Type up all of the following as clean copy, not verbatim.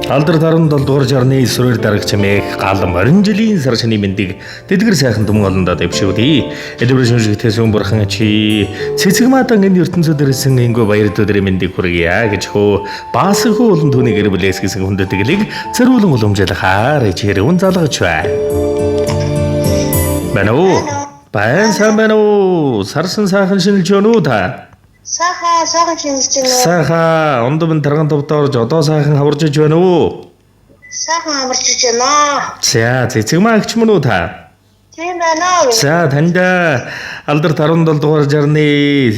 Алдар 17 дугаар жарны сүрээр дарагч мэх гал морин жилийн сар шины мэндийг дэлгэр сайхан түмэн олондоо дэвшүүлье. Элбэр шүнжигтэй сүүн бурхан чи цэцэг мадан энэ ертөнцид ирсэн ингэв баяр өдрийн мэндийг хүргье гэж хөө баасан хөө улам түүний гэр бүлээс гэсэн хүндэтгэлийг цэрүүлэн уламжлахаар ичээрүүн залгаж бай. Байна уу? Байн сайн байна уу? Сарсан сайхан шинэлж байна уу та? Сайхан сайхан шинэлж байна уу? Сайхан ондом тарган товдоор одоо сайхан хаварж байна уу? Сайхан хаварж байна. За, цэцэг маагч мөн үү та? Тийм байна уу? За, танд алдар 17 дугаар жарны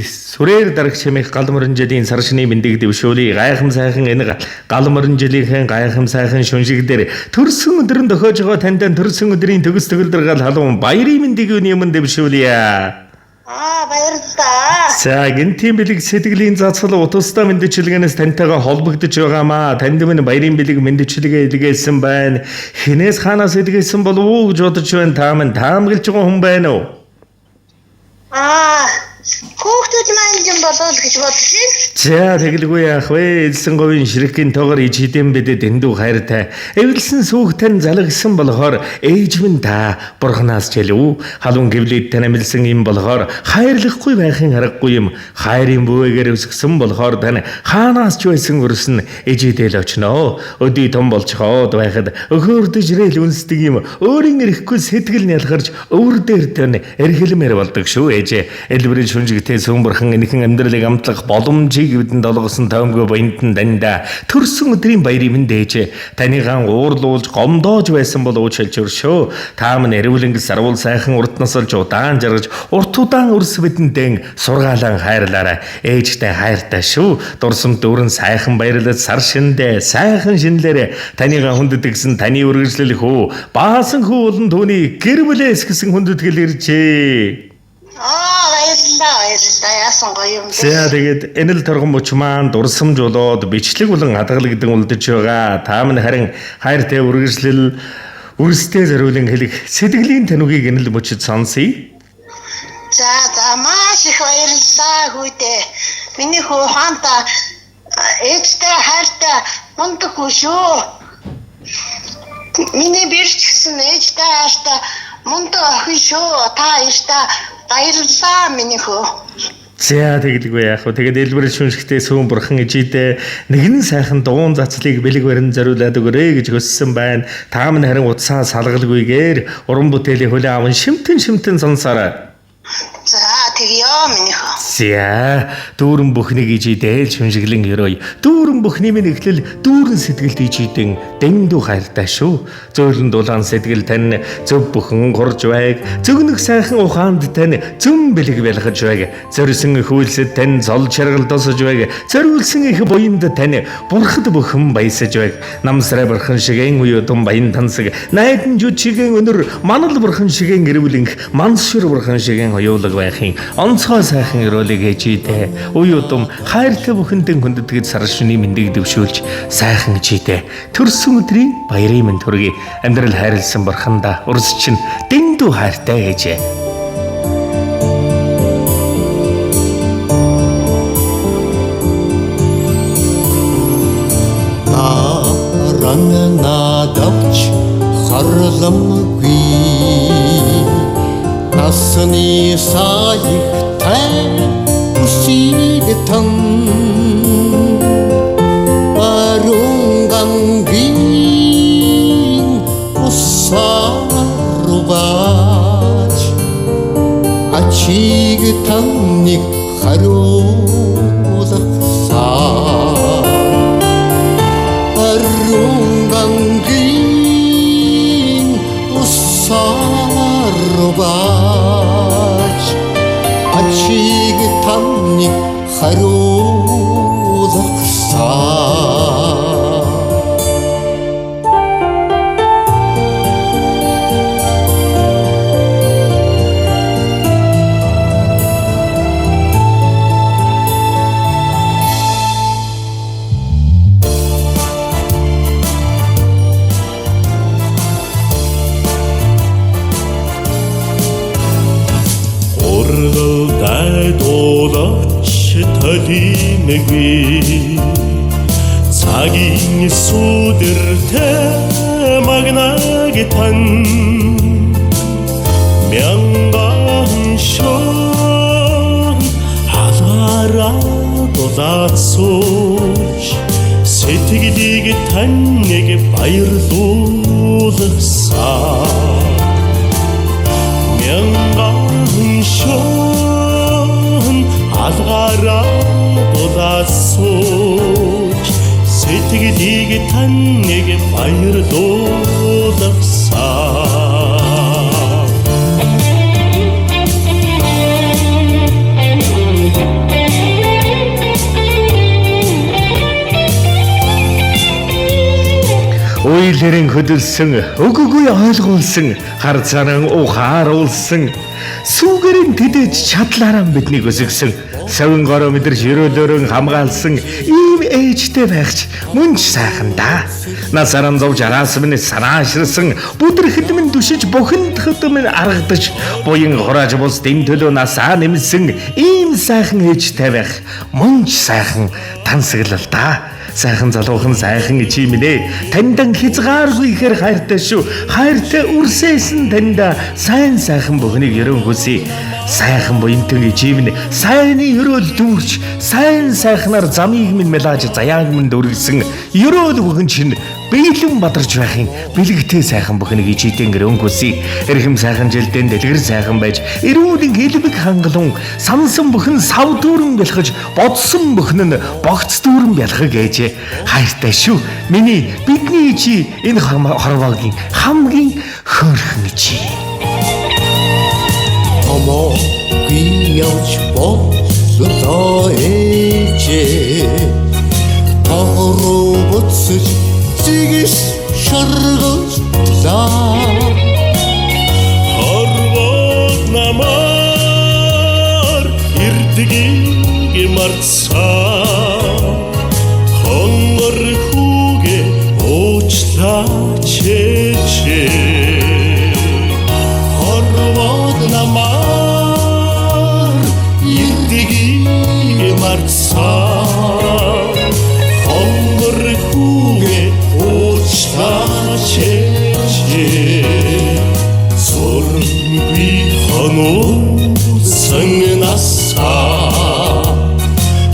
сүрээр дарагч хэмээх гал морин жилийн сар шины мэндийг дэвшүүлье. Гайхам сайхан энэ гал морин жилийнхэн гайхам сайхан шүншиг дээр төрсөн өдөр нь дохиож байгаа танд төрсөн өдрийн төгс төгөлдөр гал халуун баярын мэндийг юуны өмнө дэвшүүлье. Аа, баярлалаа. За, гэнтийн бэлэг сэтгэлийн цацал утастай мэндчилгээнээс тантайгаа холбогдож байгаамаа. Танд минь баярын бэлэг мэндчилгээ илгээсэн байна. Хинээс хаанаас илгээсэн болов уу гэж бодож байна. Та минь таамаглаж байгаа хүн байна уу? Аа, хүүхдүүд маань юм болов уу гэж бодож байна. За, тэгэлгүй яах вэ? Элсэн говийн ширхгийн тоогоор иж хідэн бидэд эндүү хайртай. Эвэлсэн сүүх тань залгасан болохоор ээж минь та бурхнаас чэлв. Халуун гэвлээд тань амилсан юм болохоор хайрлахгүй байхын аргагүй юм. Хайрын бүүгээр өсгсөн болохоор тань хаанаас ч байсан өрсөн ээжидэл очноо. Өдий том болцоход байхад өхөөрдөж рэл үнсдэг юм. Өөрийн эрэхгүй сэтгэл нь ялгарч өвөр дээр тань эрхэлмээр болдог шүү ээжээ. Элбэрийн шүнжигтэй сүүн бурхан энэхэн амьдралыг амтлах боломжийг бидэнд олгосон тоомгүй баянтан дандаа төрсөн өдрийн баярыг минь дээжээ. Таныгаан уурлуулж гомдоож байсан бол уучлж өршөө. Та минь эрүүлэнг сарвал сайхан урт насалж удаан жаргаж урт удаан өрс бидэндэн сургаалan хайрлаарай. Ээжтэй хайртай шүү. Дурсам дүүрэн сайхан баярлаж сар шиндээ сайхан шинлээрээ таныгаа хүндэтгсэн таны үргэлжлэл хөө баасан хөө болон түүний гэр бүлээс гэсэн хүндэтгэл иржээ. Аа, баярлалаа, баярлалаа. Яасан гоё юм бэ? За, тэгээд энэ л торгон мөч маань дурсамж болоод бичлэг болон хадгалагдан үлдэж байгаа. Та минь харин хайртай үргэлжлэл үрстэй зориулан хэлэх сэтгэлийн таниугийг энэ л мөчид сонсъё. За, за, маш их баярлалаа хүүдээ. Миний хүү хаанта ээжтэй хайртай мундаг хүү шүү. Миний бэрч гэсэн ээжтэй хайртай мундаг охин шүү. Та баяртай баярлалаа миний хүү. За, тэгэлгүй яах вэ? Тэгээд элбэр шүншгтэй сүүн бурхан ижидэ нэгэн сайхан дуун зацлыг бэлэг барин зориулаад өгөөрэй гэж хүссэн байна. Та минь харин утсаа салгалгүйгээр уран бүтээлийн хүлээн аван шимтэн шимтэн сонсоорой. За, тэгье миний хүү. За, дүүрэн бүхнийг ижидэл шүнжиглэн өрөөй. Дүүрэн бүхний минь эхлэл дүүрэн сэтгэлд ижидэн дэндүү хайртай шүү. Зөөлөн дулаан сэтгэл тань зөв бүхэн гурж байг. Зөгнөх сайхан ухаанд тань зөм бэлэг бялгаж байг. Зорисон их үйлсэд тань зол чаргал досож байг. Зориулсан их буянд тань бурхад бүхэн баясаж байг. Намсрай бурхан шигэн уюудун баян тансаг. Найдан жүчигэн өнөр манал бурхан шигэн гэрвлэнх мансшир бурхан шигэн оюулаг байхын онцгой сайхан өрөөлийг ээжидэ. Уюудум хайртай бүхэндэн хүндэтгэж сар шөний мэндийг дэвшүүлж сайхан ээжидэ. Төрсөн өдрийн баярын мэнд хүргэе. Амьдрал хайрлсан бурхандаа урс чинь дэндүү хайртай ээжээ. Наран надавч харламгүй насны саягтай үсэлтэн баруун гангийн усаругач ачиг таныг хариулахсан баруун гангийн усаругач ачиг таныг хариулахсан. Ургалдай дуулаач төлимгүй. Цагийн сүдэртэй магнаг тань мянган шон халаараа дулаацууч сэтгэлийг таныг баярлуулсан мянган шон алгаараа дулаацууч сэтгэлийг таныг баярлуулсан. Уйлэрэн хөдөлсөн, өгөгүй ойлгуулсан, хар царан ухааруулсан, сүгэрэн тэдэж чадлаараа биднийг өсгсөн, савин гороо мэдэрч ерөөлөөрөн хамгаалсан ийм ээжтэй байхч мөн ч сайхан да. Насаран зовж араас минь санааширсан, бүдэрхэд минь дүшиж бухимдахад минь аргадаж, буян хурааж бус дэм төлөө насаа нэмсэн ийм сайхан ээжтэй байх мөн ч сайхан тансаглал да. Сайхан залуухан сайхан ичи минь ээ. Таньдан хязгааргүй ихээр хайртай шүү. Хайртай үрсээсэн таньда сайн сайхан бүхнийг ерөн хүсье. Сайхан буянтан ичи минь сайнны ерөөл дүүрч сайн сайхнаар замыг минь мэлаж заяаг минь дөргсөн ерөөл бүхэн чинь биелэн бадарч байхын бэлэгтэй сайхан бүхнийг ичидэн гэрэн хүсье. Эрхэм сайхан жилдэн дэлгэр сайхан байж эрүүлэн хэлбэг хангалуун сансан бүхэн сав дүүрэн бялхаж бодсон бүхэн нь богц дүүрэн бялхаг ээжээ. Хайртай шүү. Миний бидний ичи энэ хорвоогийн хамгийн хөөрхөн ичи. Томоогүй явж боллоо ээжээ. Тоороо буцаж зигс шаргаллаа. Хорвоод намаар ирдгийг мартсан хонгор хүүгээ уучлаач ээжээ. Хорвоод намаар ирдгийг мартсан хонгор хүүгээ уучлаач ээжээ. Зурмгүй хонуусан насаа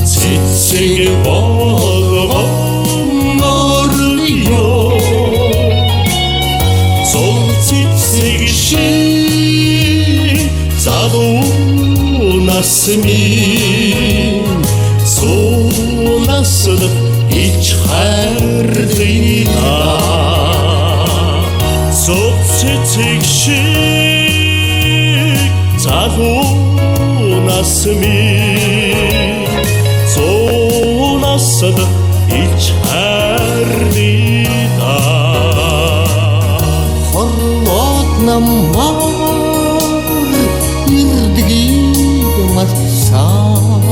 цэцэг болгонорлоо зул цэцэг шиг залуу нас минь зуунаас л ич хайрлаа. Зул цэцэг шиг залуу нас минь зуунаас л ич хайрлаа. Хорвоод намаар ирдгийг мартсан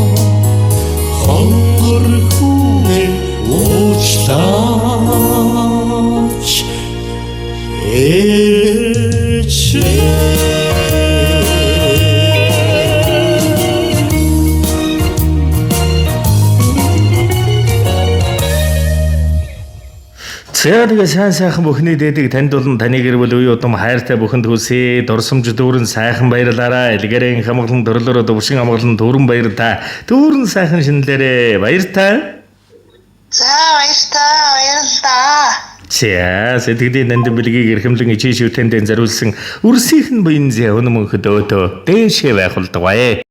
Хонгор хүүгээ уучлаач ээжээ. За тэгээ сайн сайхан бүхний дээдэг танд болон таны гэр бүл үе удам хайртай бүхэнд хүсье. Дурсамж дүүрэн сайхан баярлаарай. Элгэрэн хамглан төрлөөрөө дувшин амгалан дүүрэн баяр та. Дүүрэн сайхан шинэлээрээ баяр та. За баяртай баярлалаа. За сэтгэлийн нандин бэлгийг эрхэмлэн ичээ шүтэндэн зориулсан үрсийнхэн буян зэ өнө мөнхөд өөтөө дээшээ байх болдгоо.